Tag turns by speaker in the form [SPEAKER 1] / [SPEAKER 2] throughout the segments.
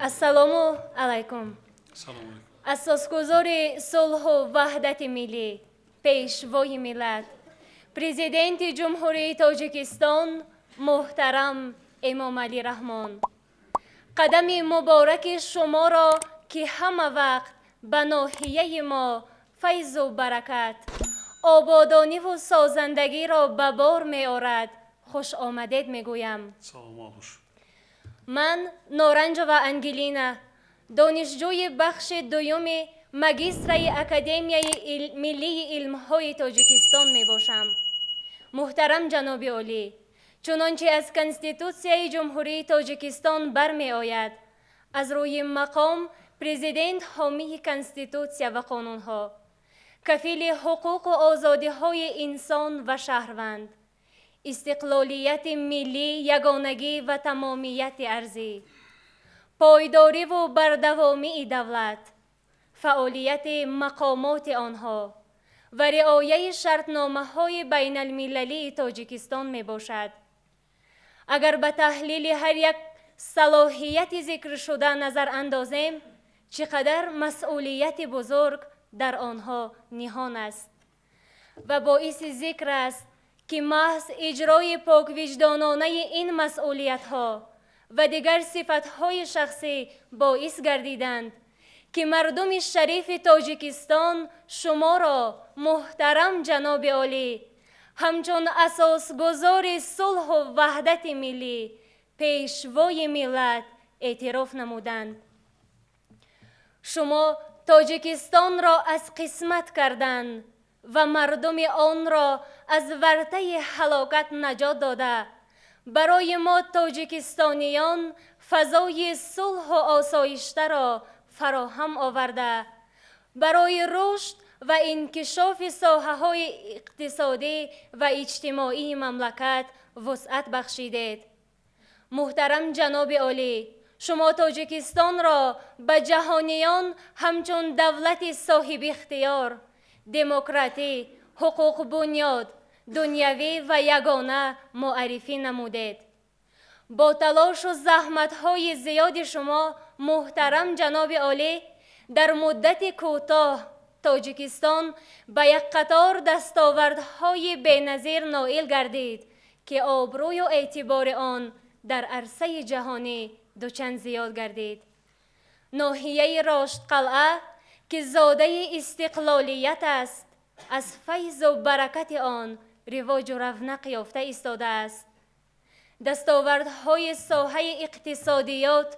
[SPEAKER 1] Ассалому алайкум.
[SPEAKER 2] Салом алейкум.
[SPEAKER 1] Асосгузори сулҳу ваҳдати миллӣ, Пешвои миллат, Президенти Ҷумҳурии Тоҷикистон муҳтарам Эмомалӣ Раҳмон, қадами мубораки шуморо, ки ҳама вақт ба ноҳияи мо файзу баракат, ободониву созандагиро ба бор меорад, хушомадед мегӯям.
[SPEAKER 2] Саломат бош.
[SPEAKER 1] Ман Норанҷова Ангелина, донишҷӯи бахши дуюми магистраи Академияи миллии илмҳои Тоҷикистон мебошам. Муҳтарам ҷаноби олӣ, чунончи аз Конститутсияи Ҷумҳурии Тоҷикистон бармеояд, аз рӯи мақом президент ҳомии Конститутсия ва қонунҳо, кафили ҳуқуқу озодиҳои инсон ва шаҳрванд, истиқлолияти миллӣ, ягонагӣ ва тамомияти арзӣ, пойдориву бардавомии давлат, фаъолияти мақомоти онҳо ва риояи шартномаҳои байналмилалии Тоҷикистон мебошад. Агар ба таҳлили ҳар як салоҳияти зикршуда назар андозем, чӣ қадар масъулияти бузург дар онҳо ниҳон аст ва боиси зикр аст, ки маҳз иҷрои поквиҷдононаи ин масъулиятҳо ва дигар сифатҳои шахсӣ боис гардиданд, ки мардуми шарифи Тоҷикистон шуморо, муҳтарам ҷаноби олӣ, ҳамчун асосгузори сулҳу ваҳдати миллӣ, Пешвои миллат эътироф намуданд. Шумо Тоҷикистонро аз қисмат кардан ва мардуми онро аз вартаи ҳалокат наҷот дода, барои мо тоҷикистониён фазои сулҳу осоиштаро фароҳам оварда, барои рушд ва инкишофи соҳаҳои иқтисодӣ ва иҷтимоии мамлакат вусъат бахшидед. Муҳтарам ҷаноби олӣ, шумо Тоҷикистонро ба ҷаҳониён ҳамчун давлати соҳибихтиёр, демократӣ, ҳуқуқбунёд, дунявӣ ва ягона муаррифӣ намудед. Бо талошу заҳматҳои зиёди шумо, муҳтарам ҷаноби олӣ, дар муддати кӯтоҳ Тоҷикистон ба як қатор дастовардҳои беназир ноил гардид, ки обрӯю эътибори он дар арсаи ҷаҳонӣ дучанд зиёд гардид. Ноҳияи Роштқалъа, ки зодаи истиқлолият аст, аз файзу баракати он ривоҷу равнақ ёфта истодааст. Дастовардҳои соҳаи иқтисодиёт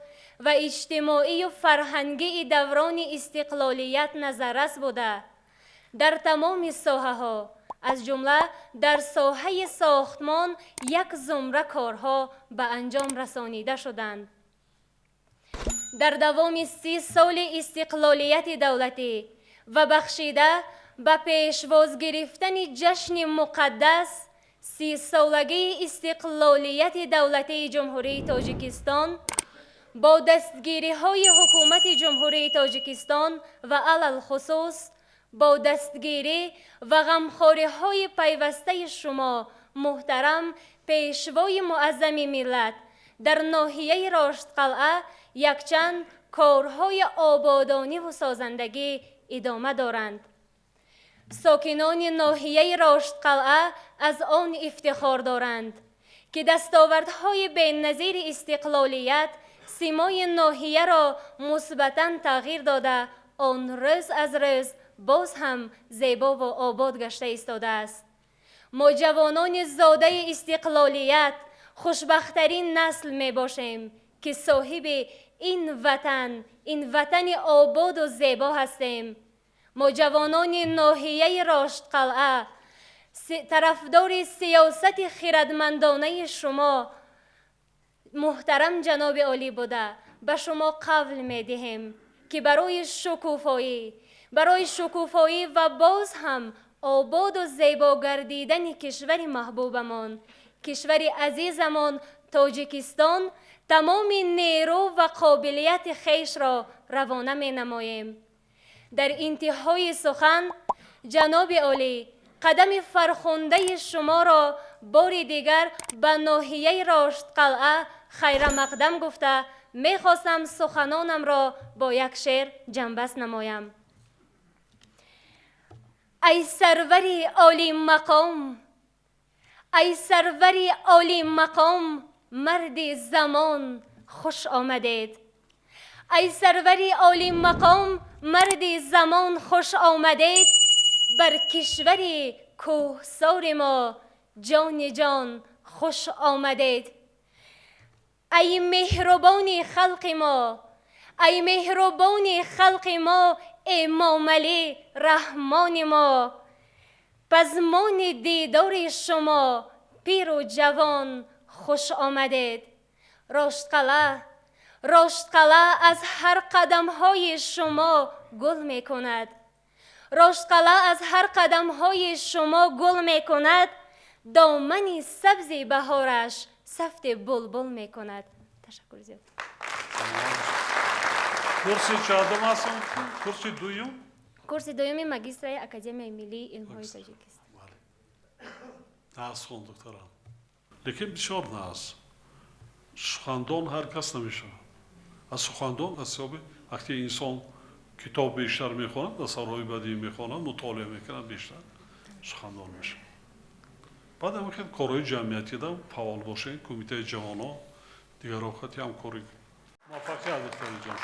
[SPEAKER 1] ва иҷтимоию фарҳангии даврони истиқлолият назаррас буда, дар тамоми соҳаҳо, аз ҷумла дар соҳаи сохтмон, як зумра корҳо ба анҷом расонида шуданд. Дар давоми 30 соли истиқлолияти давлатӣ ва бахшида ба пешвоз гирифтани ҷашни муқаддас, 30-солагии истиқлолияти давлатии Ҷумҳурии Тоҷикистон, бо дастгириҳои Ҳукумати Ҷумҳурии Тоҷикистон ва алалхусус бо дастгирӣ ва ғамхориҳои пайвастаи шумо, муҳтарам Пешвои муаззами миллат, дар ноҳияи Роштқалъа якчанд корҳои ободониву созандагӣ идома доранд. Сокинони ноҳияи Роштқалъа аз он ифтихор доранд, ки дастовардҳои беназири истиқлолият симои ноҳияро мусбатан тағйир дода, он рӯз аз рӯз боз ҳам зебову обод гашта истодааст. Мо, ҷавонони зодаи истиқлолият, хушбахттарин насл мебошем, ки соҳиби ин ватан, ин ватани ободу зебо ҳастем. Мо, ҷавонони ноҳияи Роштқалъа, тарафдори сиёсати хирадмандонаи шумо, муҳтарам ҷаноби олӣ буда, ба шумо қавл медиҳем, ки барои шукуфоӣ ва боз ҳам ободу зебо гардидани кишвари маҳбубамон, кишвари азизамон Тоҷикистон, тамоми нерӯ ва қобилияти хешро равона менамоем. Дар интиҳои сухан, ҷаноби олӣ, қадами фархундаи шуморо бори дигар ба ноҳияи Роштқалъа хайрамақдам гуфта, Мехостам суханонамро бо як шеър ҷамъбаст намоям. Ай сарвари олимақом, ай сарвари олимақом, марди замон, хуш омадед. Ай сарвари олимақом, марди замон, хуш омадед. Бар кишвари кӯҳсори мо, ҷони ҷон, хуш омадед. Ай меҳрубони халқи мо, ай меҳрубони халқи мо, Эмомалӣ Раҳмони мо, пазмони дидори шумо, пиру ҷавон, хуш омадед. Роштқалъа, Роштқалъа аз ҳар қадамҳои шумо гул мекунад. Роштқалъа аз ҳар қадамҳои шумо гул мекунад. Домани сабзи баҳораш сафти булбул мекунад. Ташаккур зиёд.
[SPEAKER 2] Курси чандум ҳастам? Курси дуюм?
[SPEAKER 1] Курси дуюми магистраи Академияи миллии илмҳои Тоҷикистон.
[SPEAKER 2] Нағз хон, духтарам, лекин бисёр нағз. Сухандон ҳар кас намешавад. Аз сухандон аз ҳисоби вақте инсон китоб бештар мехонад, асарҳои бадиӣ мехонад, мутолиа мекунад, бештар сухандон мешавад. Баъд ҳам хел корҳои ҷамъиятида фаъол бошед, кумитаи ҷавонон, дигарро хати ҳамкорӣ. Муваффақият, духтари ҷон.